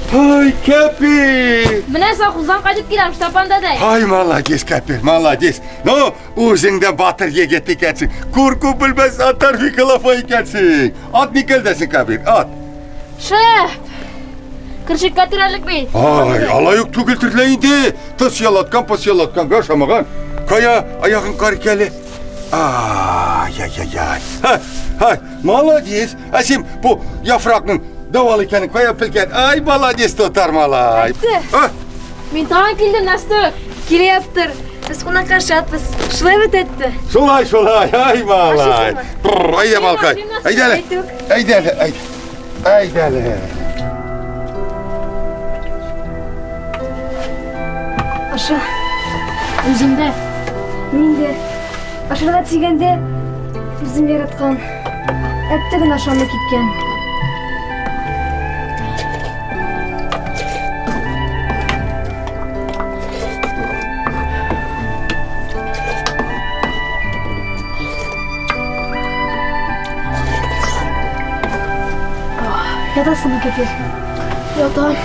Ай, Кәпир! Менә совхоздан кайтып киләм, Штапан дәдәй. Ай, молодец, Кәпир, молодец. Ну, үзең дә батыр егет икәнсең. Курку белмәс атар Миколафа икәнсең. Ат никелдәсең, Кәпир, ат. Шәп! Кершеккә терәлек бит. Ай, алай ук түгелдер лә инде. Тыс ялаткан, пыс ялатканга ошамаган. Кая, аягың кар икәле. Ай-яй-яй-яй. Ха, ха, молодец. Ә син бу яфракның дәвал икәнен кая белгән? Ай, молодец, татар малай. Әйтте. А, Мин тагын килдем, Нәстүк. Килә яптыр. Без кунакка шатбыз. Шулай бит әйтте. Шулай, шулай, ай, малай. Ашыйсыңмы? Бррр, Әйдә, балкай. Әйдә әле. Әйтүк. Әйдә әле, әйдә. Әйдә әле. Аша. Үзем дә. Мин дә. Ашарга дигәндә үзем яраткан. Әтте генә ашамый киткән. Ятасыңмы, Кәпир? Ятам.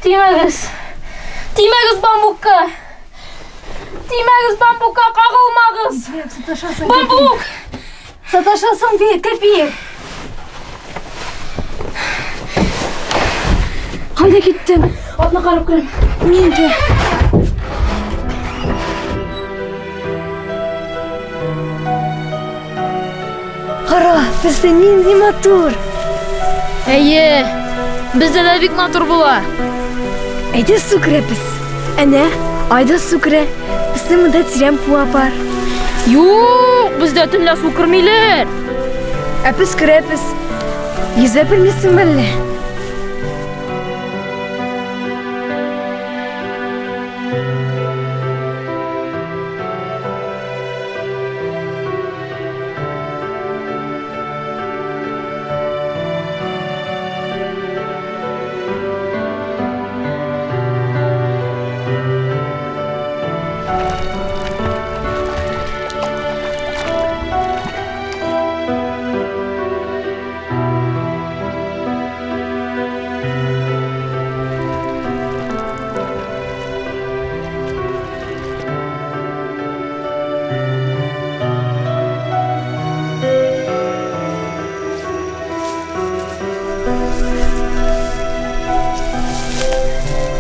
Тимәгез! Тимәгез бамбукка! Тимәгез бамбукка, кагылмагыз! Саташасың. Бамбук! Саташасың бит, Кәпир. Кайда киттең? Атны карап керәм. Мин дә. Кара, бездә нинди матур. Әйе, бездә дә бик матур була. Әйдә су керәбез. Әнә, айда су керә. Безнең монда тирән буа бар. Юк, бездә төнлә су кермиләр. Ә без керәбез. Йөзә белмисеңме әллә?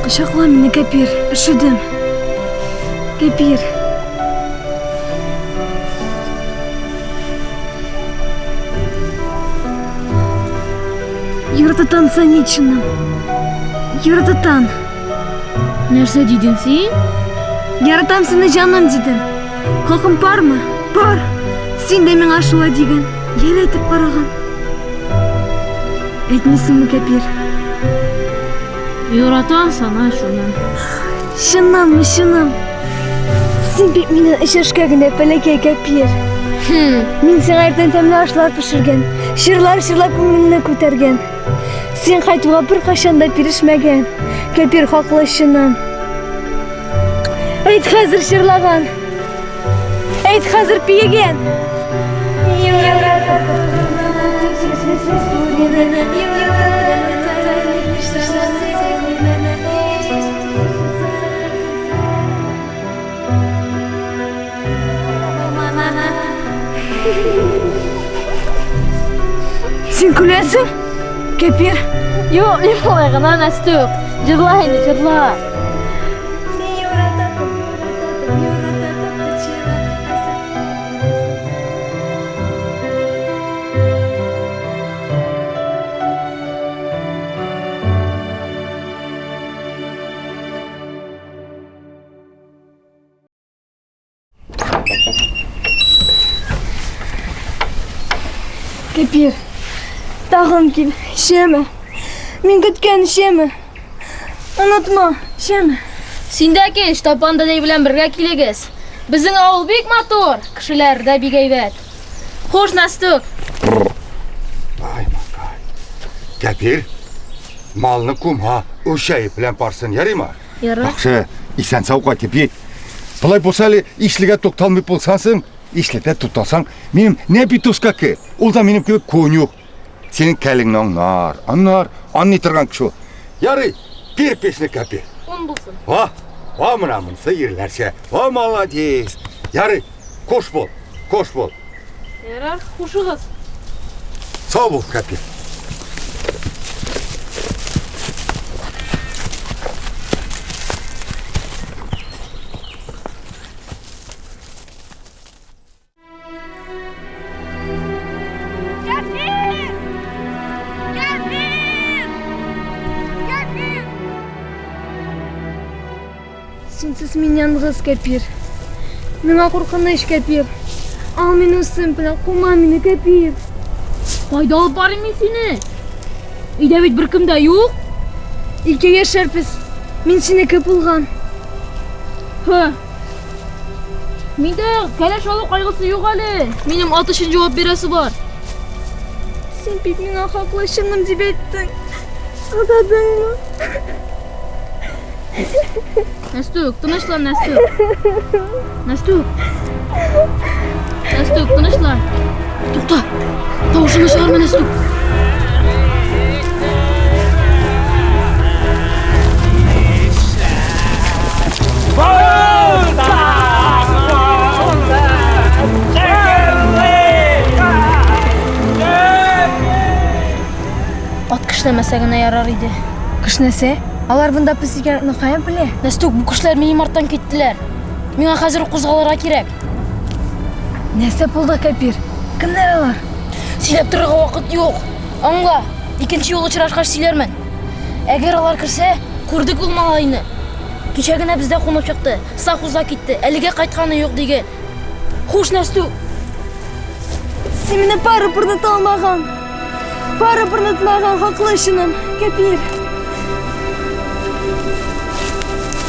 Кочакла мине, Кәпир, өшедем. Кәпир. Ярататан Саничиным. Ярататан. Нәрсә дидең син? Яратам сине җаным дидем. Хакым бармы? Бар. Син дә миңа шулай диген. Ел әйтеп караган. Әйтмисеңме, Кәпир? Яратам сана шуны. Чыннанмы, чыным? Син бит миннән өч яшькә генә бәләкәй, Кәпир. Хм, Мин сиңа иртән тәмле ашлар пешергән, җырлар җырлап күңелеңне күтәргән. Син кайтуга беркайчан да бирешмәгән. Кәпир хаклы чыным. Әйт хәзер җырлаган. Әйт хәзер биегән. Син көләсең? Кәпир. Юк, мин болай гына, Нәстүк. Җырла инде, җырла. Кәпир, тагын кил, шәме. Мин көткән шәме. Онытма, шәме. Син дә кил, Штапан дәдәй белән бергә килегез. Безнең авыл бик матур, кешеләр дә бик әйбәт. Хуш, Настук. Ай, макай. Кәпир, малны кумха, өчәй белән барсын, ярыймы? Ярар. Яхшы, исән сау кайтып җит. Болай булса әле ишлегә тукталмый булсаң, ишледә тукталсаң, минем не петушкаки, ул да минем кебек конюх. Синең кәлеңне аңнар, аңнар, аңлый торган кеше ул. Ярый, бир пешне кәпир. Ун булсын. Ва, ва менә монысы ирләрчә. Ва молодец. Ярый, кош бул, кош бул. Ярар, хушыгыз. Сау бул, кәпир. Кәпир! Кәпир! Кәпир! Синсез мин ялгыз, Кәпир. Миңа куркыныч, Кәпир. Ал мине үзең белән, кума мине, Кәпир. Кайда алып барыйм мин сине? Өйдә бит беркем дә юк. Икәү яшәрбез. Мин синеке булган. Һы. Миндә кәләш алу кайгысы юк әле. Минем ат өчен җавап бирәсе бар. Син бит миңа хаклы чыным дип әйттең. Алдадыңмы? Нәстүк, тынычлан, Нәстүк. Нәстүк. Нәстүк, тынычлан. Тукта. Тавышыңны чыгарма, Нәстүк. Ат кешнәмәсә генә ярар иде. Кешнәсә, алар монда пес икәнлекне каян белә? Нәстүк, бу кешеләр минем арттан киттеләр. Миңа хәзер үк кузгалырга кирәк. Нәрсә булды, Кәпир? Кемнәр алар? Сөйләп торырга вакыт юк. Аңла, икенче юлы очрашкач сөйләрмен. Әгәр алар керсә, күрдек ул малайны. Кичә генә бездә кунып чыкты, совхозга китте, әлегә кайтканы юк диген. Хуш, Нәстүк! Син мине барыбер оныта алмаган. Барыбер онытмаган, хаклы чыным, Кәпир.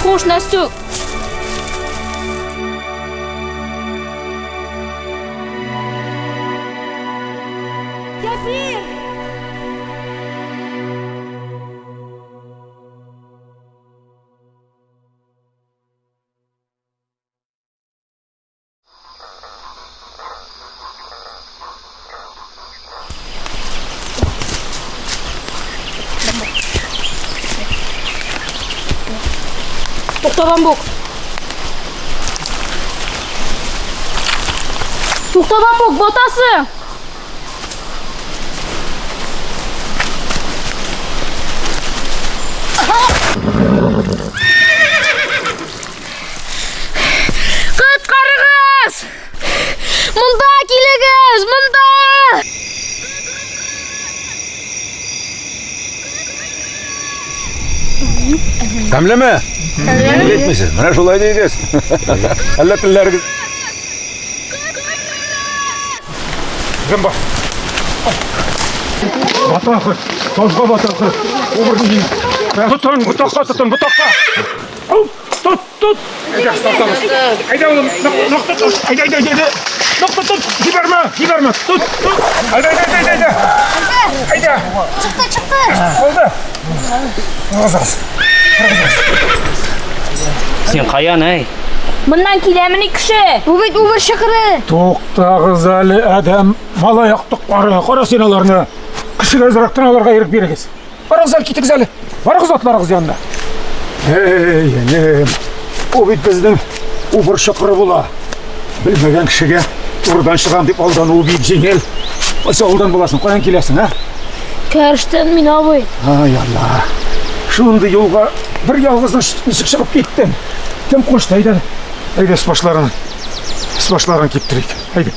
Хуш, Нәстүк! Кәпир! Тукта, бамбук. Тукта, бамбук, батасың. Коткарыгыз! Монда килегез, монда! Тәмлеме? Әйтмисез. Менә шулай дигез. Әллә телләрегез. Зымба. Бата ахыр. Тозга бата ахыр. Тотын, ботакка тотын, ботакка. Тот, тот. Әйдә, тартабыз. Әйдә, улым, нык тот. Әйдә, әйдә, әйдә. Нык тот, тот. Җибәрмә, җибәрмә. Тот, тот. Әйдә, әйдә, әйдә, әйдә. Әйдә. Чыкты, чыкты. Булды. Торгызыгыз. Син каян, әй? Моннан киләмени кеше? Бу бит убыр чокыры. Туктагыз әле, адәм. Малай актыклары. Кара син аларны. Кешегә азрак тын алырга ирек бирегез. Барыгыз әле, китегез әле. Барыгыз атларыгыз янына. Эй, энем. Бу бит безнең убыр чокыры була. Белмәгән кешегә турыдан чыгам дип алдануы бик җиңел. Кайсы авылдан буласың, каян киләсең, а? Кәрштән мин абый. Ай, Алла. Шундый юлга бер ялгызың ничек чыгып киттең? Кем кушты, әйдә. Әйдә, өс-башларын, өс-башларын киптерик. Әйдә.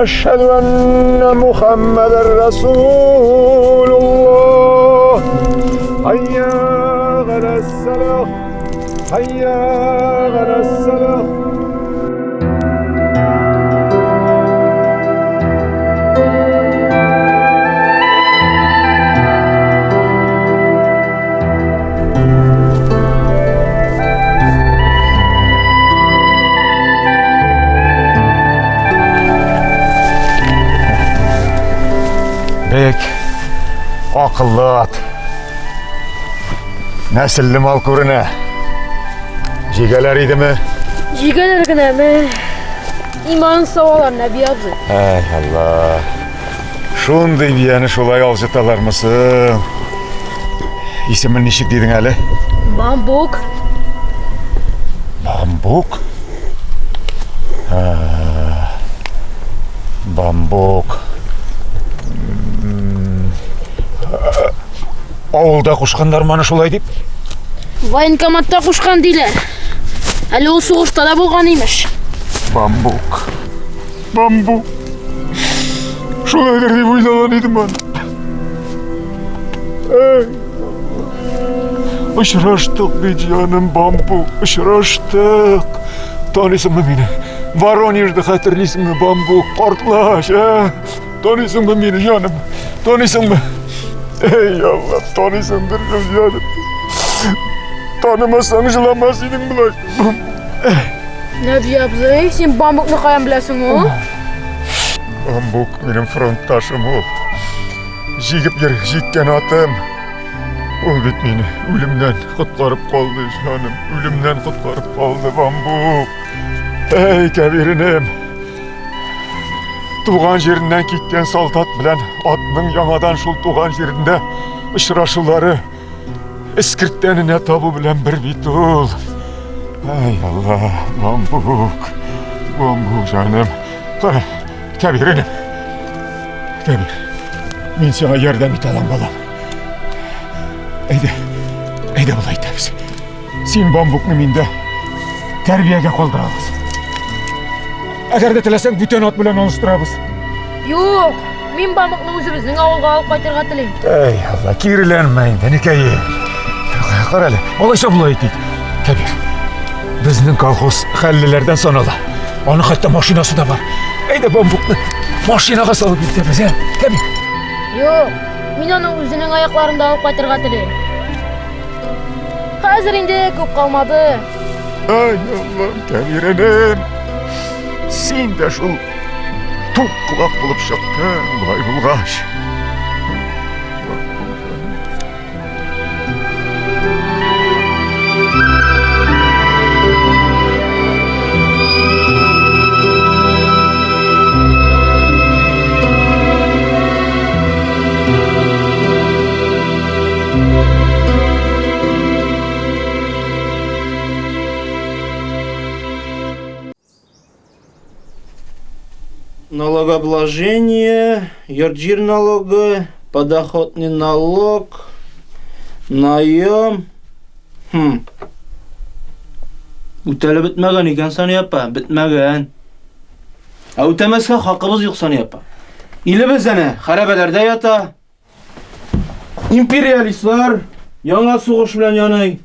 Әшһәдү әннә Мухаммәдәр Расулуллаһ. Hayya галәс-салах. Hayya галәс-салах. Бик акыллы ат. Нәселле мал күренә. Җигәләр идеме? Җигәләр генәме? Иман савалар, Нәби абзый. Әй, Алла. Шундый бияне шулай алҗыталармы соң? Исемен ничек дидең әле? Бамбук. Бамбук? Бамбук. Авылда кушканнар маны шулай дип? Военкоматта кушкан диләр. Әле ул сугышта да булган имеш. Бамбук. Бамбук. Шулайдыр дип уйлаган идем аны. Эй, очраштык бит, җаным, бамбук, очраштык. Таныйсыңмы мине? Воронежда хәтерлисеңме, бамбук, картлач, ә? Таныйсыңмы мине, җаным? Таныйсыңмы? Эй, Алла, таныйсыңдыр, җаным. Танымасаң җыламас идең болай. Нәби абзый, син бамбукны каян беләсең ул? Бамбук минем фронтташым ул. Җигеп йөр, җиккән атым. Ул бит мине үлемнән коткарып калды, җаным. Үлемнән коткарып калды, бамбук. Әй, Кәбиренем. Туган җиреннән киткән солдат белән атның яңадан шул туган җирендә очрашулары эскерттән энә табу белән бер бит ул. Ай, Алла, бамбук, бамбук җаным. Кара, Кәбир энем. Кәбир, мин сиңа ярдәм итә алам, балам. Әйдә, әйдә болай итәбез. Син бамбукны миндә тәрбиягә калдырабыз. Әгәр дә теләсәң, бүтән ат белән алыштырабыз. Юк, мин бамбукны үзебезнең авылга алып кайтырга телим. Әй, Алла, киреләнмә инде, әнекәем. Кара әле, алайса болай итик. Кәбир, безнең колхоз хәллеләрдән санала. Аның хәтта машинасы да бар. Әйдә бамбукны машинага салып илтәбез, ә? Кәбир. Юк, мин аны үзенең аякларында алып кайтырга телим. Хәзер инде күп калмады. Ай, Аллам, Кәбир энем. Син дә шул тук колак булып чыктың, болай булгач. Налогообложение, йорт-җир налогы, подоходный налог, наем. Хм. Үтәлеп бетмәгән икән, Сания апа, бетмәгән. Ә үтәмәскә хакыбыз юк, Сания апа. Илебез әнә хәрабәләрдә ята. Империалистлар яңа сугыш белән яный.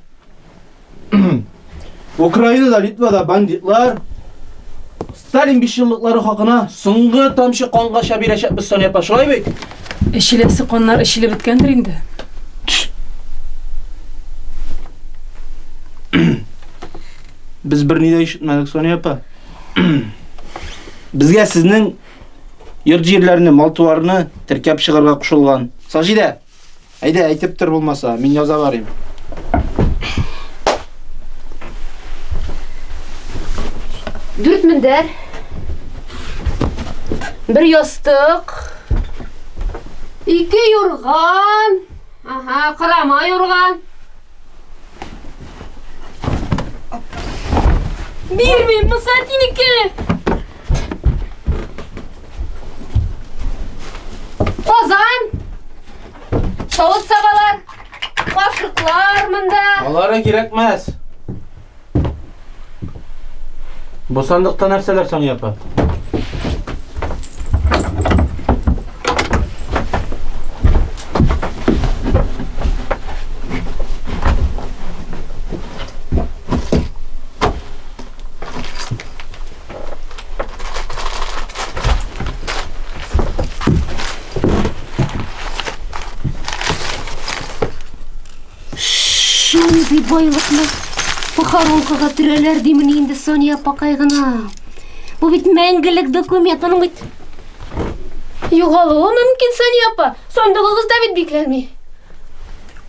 Украинада, Литвада бандитлар. Сталин бишьеллыклары хакына соңгы тамчы кангача бирәчәкбез, Сания апа, шулай бит? Эчеләсе каннар эчелеп беткәндер инде. Без берни дә ишетмәдек, Сания апа. Безгә сезнең Йорт-җирләрне, мал-туарны теркәп чыгарга кушылган. Саҗидә, әйдә, әйтеп тор булмаса, мин яза барыйм. Дүрт мендәр, бер ястык, ике юрган, ага, карама юрган. Бирмим, монысы әтинеке. Казан! Савыт-сабалар, кашыклар монда. Алары кирәкмәс. Бу сандыкта нәрсәләр, Сания апа? Мондый байлыкны похоронкага төрәләр димени инде Соня апакай гына. Бу бит мәңгелек документ, аның бит югалуы мөмкин, Соня апа. Сандыгыгыз да бит бикләнми.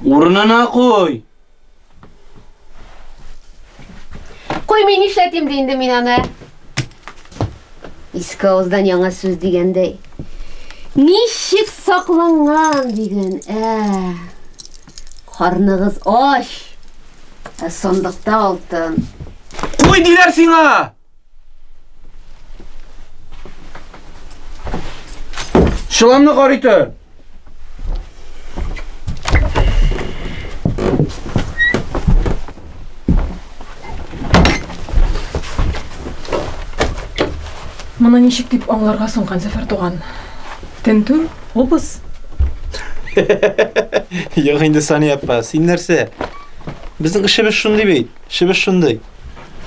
Урынына куй. Куй, мин нишләтим ди инде мин аны? Иске авыздан яңа сүз дигәндәй. Ничек сакланган диген, ә? Карныгыз ач, ә сандыкта алтын. Куй диләр сиңа! Чоланны карый тор. Моны ничек дип аңларга соң, Канзәфәр туган? Тентү, обыс? Юк инде, Сания апа, син нәрсә? Безнең эшебез шундый бит, эшебез шундый.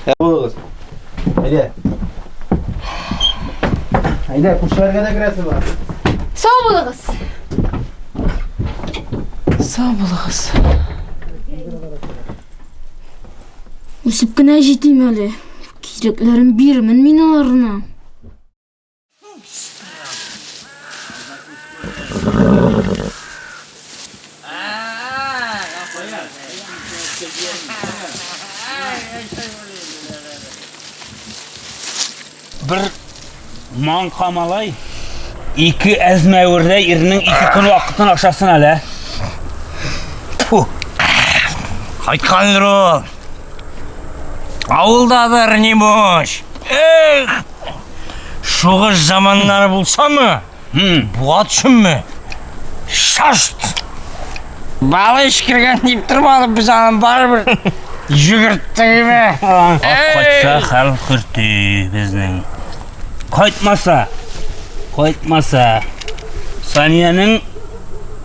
Ә булыгыз. Әйдә. Әйдә, күршеләргә дә керәсе бар. Сау булыгыз. Сау булыгыз. Үсеп кенә җитим әле. Кирәкләрен бирмен мин аларына. Бер маңка малай ике әзмәвердә ирнең ике көн вакытын ашасын әле. Фу. Кайткандыр ул. Авылдадыр, небось. Эх, сугыш заманнары булсамы, буа төшенме? Шашт! Балы эчкергән дип тормадык без аны барыбер жүгерттек име. Ат кайтса хәл хөрти безнең. Кайтмаса, кайтмаса, Саниянең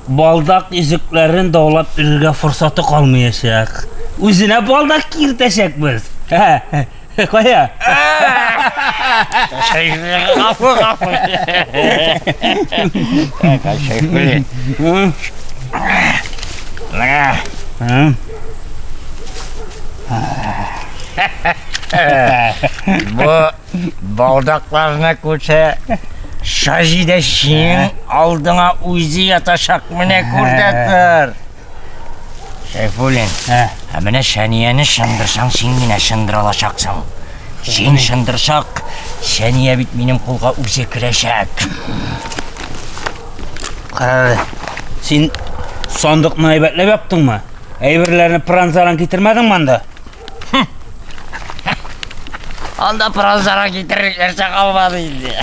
балдак йөзекләрен даулап йөрергә форсаты калмаячак. Үзенә балдак киертәчәкбез. Кая? Гафу, гафу. Менә. Бу балдакларны күрсә, Шаҗидә синең алдыңа үзе ятачак, менә күр дә тор. Шәйфуллин, ә менә Шәнияне шындырсаң, син генә шындыра алачаксың. Син шындырсак, Шәния бит минем кулга үзе керәчәк. Карале, син сандыкны әйбәтләп яптыңмы? Әйберләрне пыран-заран китермәдеңме анда? Анда пыран-заран китерерлек нәрсә калмады инде.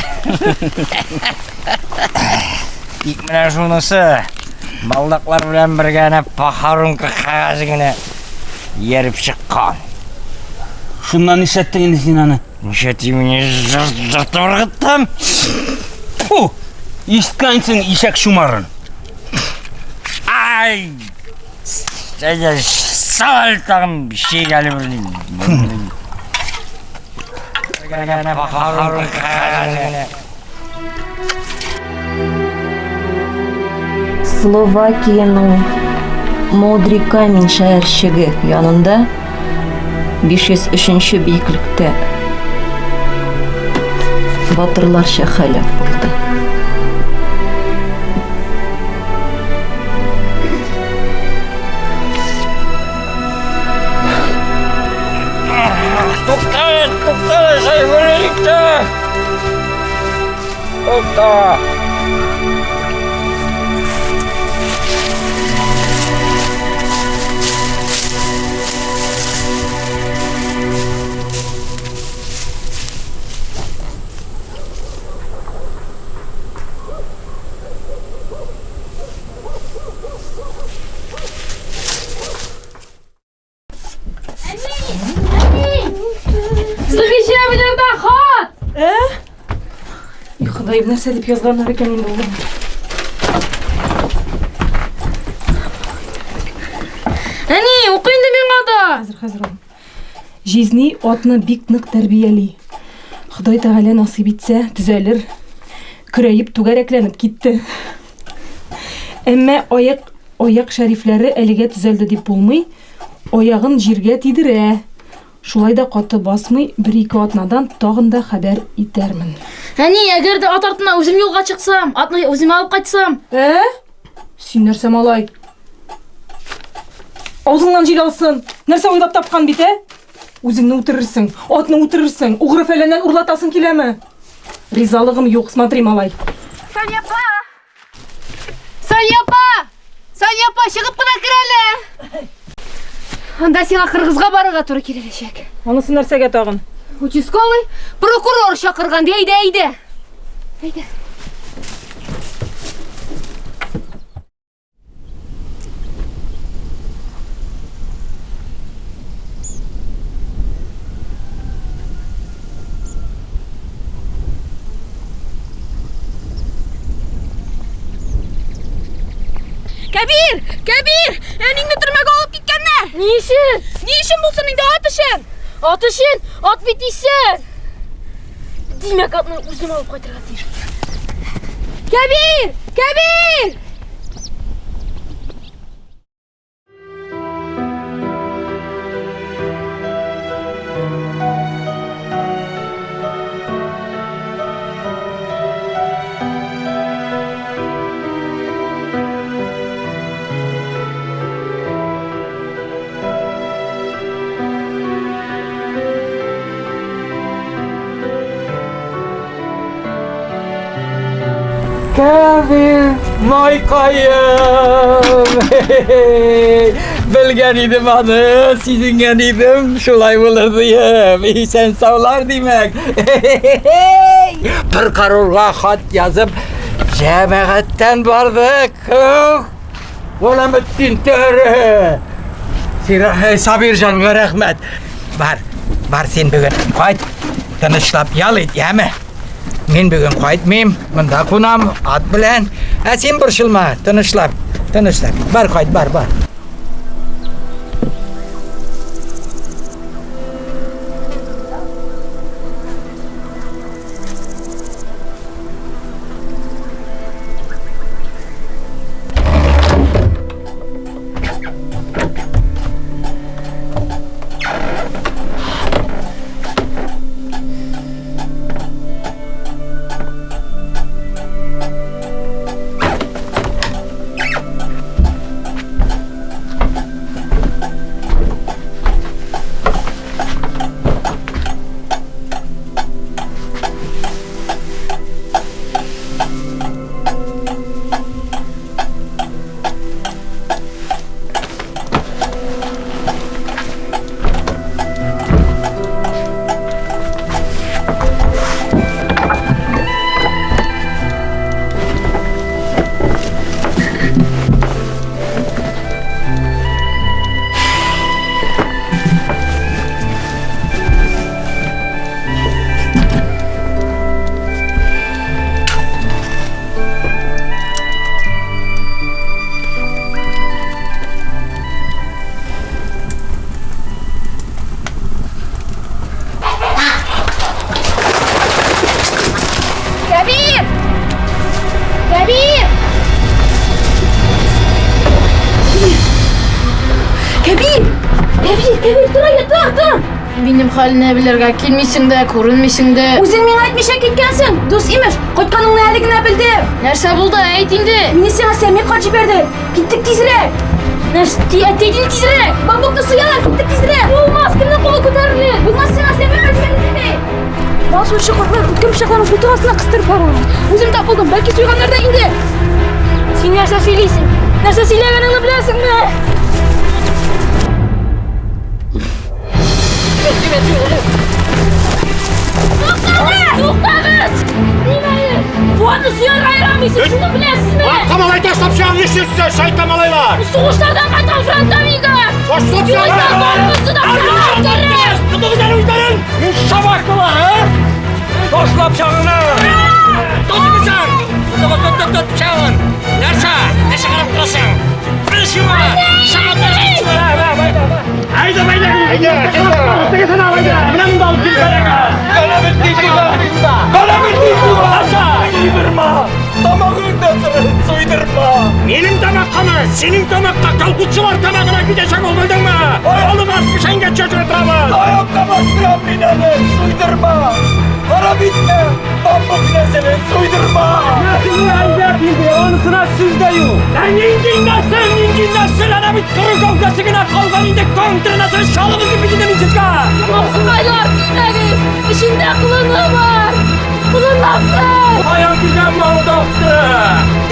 Тик менә шунысы, балдаклар белән бергә әнә похоронка кәгазе генә ияреп чыккан. Шуннан нишләттең инде син аны? Нишләтим, жыртып ыргыттым. Фу! Ишеткәнсең ишәк чумарын. Ай! Сал тагын шигәле бер. Словакиянең Мудрый камень шәһәрчеге янында 503 нче биеклектә батырларча һәлак булды. Тукта, тукта, Шәйхуллин, тукта! Зөлхиҗә әбиләрдән хат! Ә? И Ходаем, нәрсә дип язганнар икән инде улым? Әни, укы инде миңа да. Хәзер, хәзер улым. Җизни атны бик нык тәрбияли. Ходай Тәгалә насыйп итсә, төзәлер. Көрәеп, түгәрәкләнеп китте. Әмма аяк аяк шәрифләре әлегә төзәлде дип булмый. Аягын җиргә тидерә. Шулай да каты басмый, бер-ике атнадан тагын да хәбәр итәрмен. Әни, әгәр дә ат артына үзем юлга чыксам, атны үземә алып кайтсам? Ә? Син нәрсә, малай? Аузыңнан җил алсын. Нәрсә уйлап тапкан бит, ә? Үзеңне үтерерсең, атны үтерерсең, угры фәләннән урлатасың киләме? Ризалыгым юк, смотри, малай. Сания апа! Сания апа! Сания апа, чыгып кына кер әле! Анда сиңа кыргызга барырга туры киләчәк. Анысы нәрсәгә тагын? Участковый прокурор чакырган, ди, әйдә, әйдә. Әйдә. Кәбир! Кәбир! Әниңне төрмәгә алып киткәннәр! Ни өчен? Ни өчен булсын инде ат өчен? Ат өчен? Ат бит исән! Димәк, атны үзем алып кайтырга тиеш. Кәбир! Кәбир! Кәбир, майкаем! Белгән идем аны, сизенгән идем, шулай булыр диеп. Исән саулар димәк. Прокурорга хат язып, җәмәгатьтән бардык. Галәметдин төре! Сабирҗанга рәхмәт. Бар, бар син бүген кайт, тынычлап ял ит, яме? Мин бүген кайтмыйм, монда кунам, ат белән. Ә син борчылма, тынычлап, тынычлап. Бар кайт, бар, бар. Кәбир! Кәбир! Кәбир! Кәбир, Кәбир, тор әйдә, тор, тор! Минем хәлне белергә килмисең дә, күренмисең дә. Үзең миңа әйтмичә киткәнсең. Дус имеш, кайтканыңны әле генә белдем. Нәрсә булды, әйт инде. Мине сиңа Сәми карт җибәрде. Киттек тизрәк. Нәрсә, әйт инде тизрәк. Бамбукны суялар, киттек тизрәк. Булмас, кемнең кулы күтәрелер? Булмас сиңа Сәми карт җибәрде дими. Мал суючы картлар үткен пычакларын култык астына кыстырып баралар. Үзем тап булдым, бәлки суйганнар да инде. Син нәрсә сөйлисең? Нәрсә сөйләгәнеңне беләсеңме? Туктагыз! Туктагыз! Димәгез! Фуатны суярга ярамыйсыз, шуны беләсезме? Камалай ташлап чыгам, нишлисез, шайтан малайлар? Сугышлардан кайткан фронтовиклар! Ташлап чыгам! Югыйсә барыгызны да үтерәм! Тотыгыз әле үзләрен! Собакалар, а? Ташлап чыгыңны! Тотыгыз әле! Тот, тот, тот, тот, чыгын! Нәрсә? Нәрсә карап торасың? Бер сиңа! Әйдә, әйдә! Әйдә! Әйдә! Менә монда алып килгән! Кара бит Суйдырма! Тамагыңда суйдырма! Минем тамак! тамаккамы? Синең тамакка, колхозчылар тамагына китәчәк ул, белдеңме? Ай, алыгыз, печәнгә чәчрәп торабыз. Аякка бастырам мин аны, суйдырма. Харап итмә, бамбук нәселен суйдырма. Нәселе әйбәт инде, анысына сүз дә юк. Ә нинди нәсел, нинди нәсел, әнә бит коры гәүдәсе генә калган инде, контр нәсел чалыгыз дип бит инде мин сезгә. Абзыкайлар, тимәгез! Эчендә колыны бар! Колынласын! Каян килгән балдакты?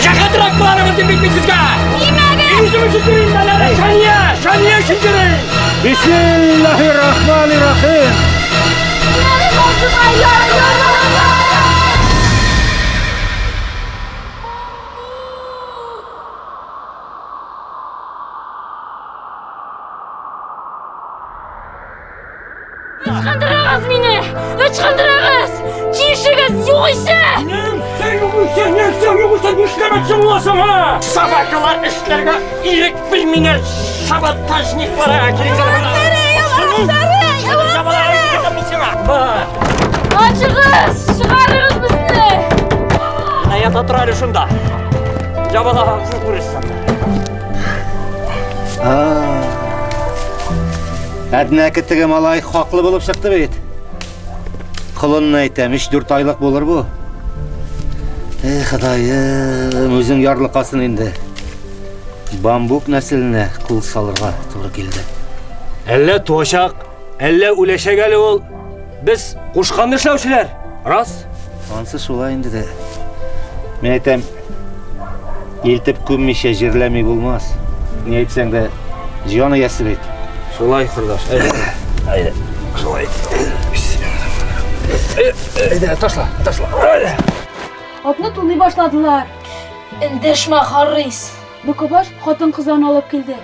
Җәһәтрәк кыланыгыз дип бит мин сезгә. Тимәгез! Үзем өчен йөрим мин әле, Шания, Шания өчен йөрим. Бисмиллаһир-рахманир-рахим. Тимәгез, абзыкайлар! Ычкындырыгыз мине! Ычкындырыгыз! Чишегез, югыйсә! Нәрсә югыйсә, нәрсә югыйсә, нишләмәкче буласың, ха? Собакалар эшләргә ирек бирмиләр, саботажниклар! Ачыгыз! Чыгарыгыз безне! Менә ята тор әле шунда. Җабалагансың күрерсең. Әднәке теге малай хаклы булып чыкты бит. Колынны әйтәм, 3-4 айлык булыр бу. Эх, Ходаем, үзең ярлыкасын инде. Бамбук нәселенә кул салырга туры килде. Әллә туачак, әллә үләчәк әле ул. Без кушканны эшләүчеләр. Рас. Ансы шулай инде дә. Мин әйтәм, илтеп күммичә җирләми булмас. Ни әйтсәң дә, җан иясе бит. Шулай, кордаш. Әйдә. Әйдә. Шулай. Әйдә, ташла, ташла. Атны туный башладылар. Эндәшмә, Харрис. Бөкебаш хатын-кызларны алып килде.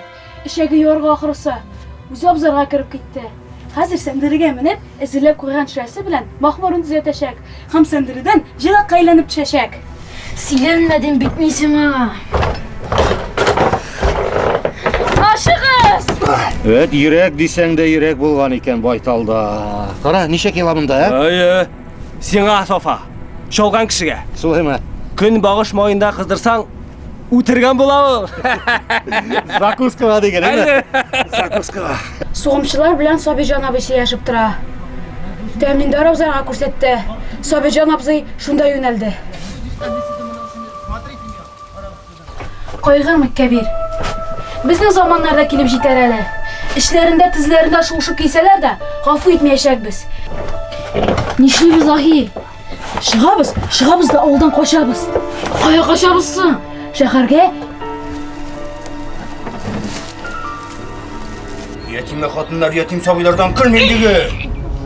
Эчәге юарга ахрысы. Үзе абзарга кереп китте. Хәзер сәндерегә менеп, әзерләп куйган шәсе белән махмырын төзәтәчәк һәм сәндередән җиләккә әйләнеп төшәчәк. Сөйләнмәдем бит мин сиңа. Ашыгыз! Вәт йөрәк дисәң дә йөрәк булган икән байталда. Кара, ничә кило монда, ә? Әйе. Сиңа, Софа. Чалган кешегә. Шулаймы? Көнбагыш маенда кыздырсаң, үтергән була ул. Закускага диген, әйме? Закускага. Сугымчылар белән Сабирҗан абый сөйләшеп тора. Тәминдар абзарга күрсәтте. Сабирҗан абзый шунда юнәлде. Кайгырма, Кәбир. Безнең заманнар да килеп җитәр әле. Эчләрендә, тезләрендә шуышып килсәләр дә, гафу итмәячәкбез. Нишлибез, Заһи? Чыгабыз, чыгабыз да авылдан качабыз. Кая качабыз соң? Шәһәргә. Ятимә хатыннар, ятим сабыйлардан көлмим диген.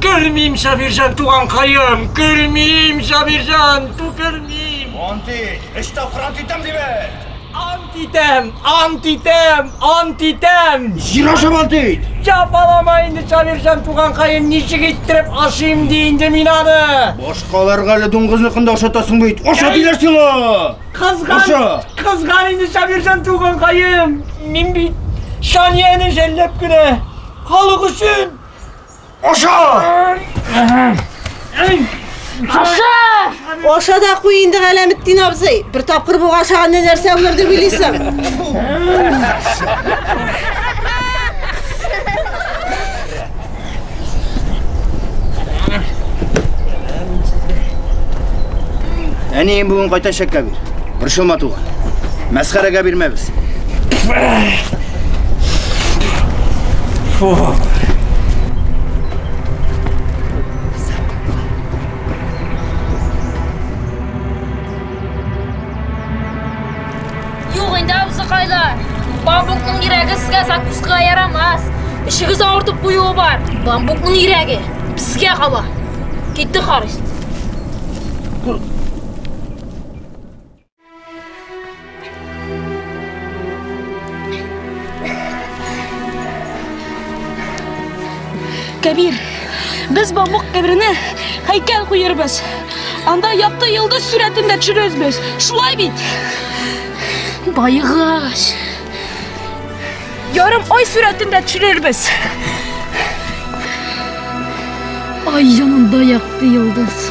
Көлмим, Сабирҗан туганкаем, көлмим, Сабирҗан, көлмим. Ант ит, өч тапкыр ант итәм дибез. Ант итәм, ант итәм, ант итәм. Җир ашап ант ит. Җафалама инде, Сабирҗан туганкаем, ничек иттереп ашыйм ди инде мин аны. Башкаларга әле дуңгызныкын да ашатасың бит. Аша диләр сиңа. Кызган, Аша. кызган инде Сабирҗан туганкаем. Мин бит Шанияне жәлләп кенә халык өчен. Аша! Аша! Аша да куй инде, Галәметдин абзый. Бер тапкыр бу ашаганда нәрсә булыр дип уйлыйсың? Әнием бүген кайтачак, Кәбир. Борчылма, туган. Мәсхәрәгә бирмәбез. Фу. Юк инде, абзыкайлар. Бамбукның йөрәге сезгә закускага ярамас. Эшегез авыртып куюы бар. Бамбукның йөрәге безгә кала. Китте Харис. Кәбир, без бамбук каберенә һәйкәл куербыз. Анда якты йолдыз сурәтен дә төшерербез. Шулай бит? Байгач. Ярым ай сурәтен дә төшерербез. Ай янында якты йолдыз.